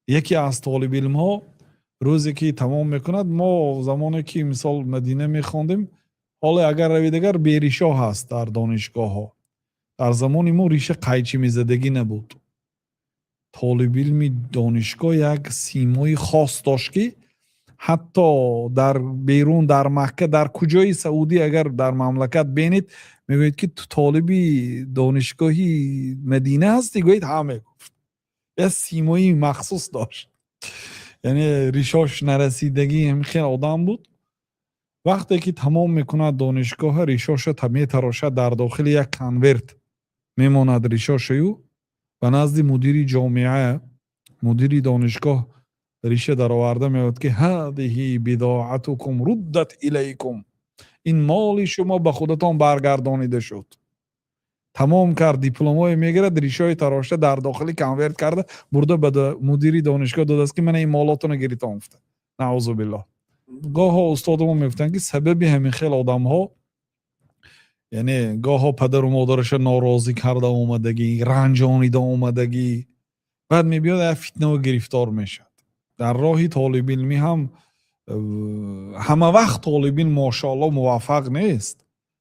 Яке аз толибилмҳо рӯзе ки тамом мекунад, мо замоне ки, мисол, Мадина мехондем, ҳоло агар равед, агар беришо ҳаст дар донишгоҳҳо, дар замони мо риша қайчи мезадагӣ набуд. Толибилми донишгоҳ як симои хос дошт, ки ҳатто дар берун, дар Макка, дар куҷои Саудӣ, агар дар мамлакат бинед, мегӯед, ки ту толиби донишгоҳи Мадина ҳастӣ? Гӯед, ҳа, мегуфт. Як симои махсус дошт, яъне ришош нарасидагӣ, ҳамин хел одам буд. Вақте ки тамом мекунад донишгоҳа, ришоша метарошад, дар дохили як конверт мемонад ришошаю, ба назди мудири ҷомеа, мудири донишгоҳ риша дароварда меояд, ки هذه بضاعتكم ردت إليكم, ин моли шумо ба худатон баргардонида шуд. Тамом кард, дипломое мегирад, ришои тарошта дар дохили конверт карда бурда ба мудири донишгоҳ додааст, ки мана ин молотонро гиритон гуфта. Наъузу биллоҳ. Гоҳо устодамон мегуфтанд, ки сабаби ҳамин хел одамҳо, яъне гоҳо падару модараша норозӣ карда омадагӣ, ранҷонида омадагӣ, баъд мебиёд, як фитнаву гирифтор мешавад. Дар роҳи толибилмӣ ҳам ҳама вақт толибилм, мошоалло, муваффақ нест.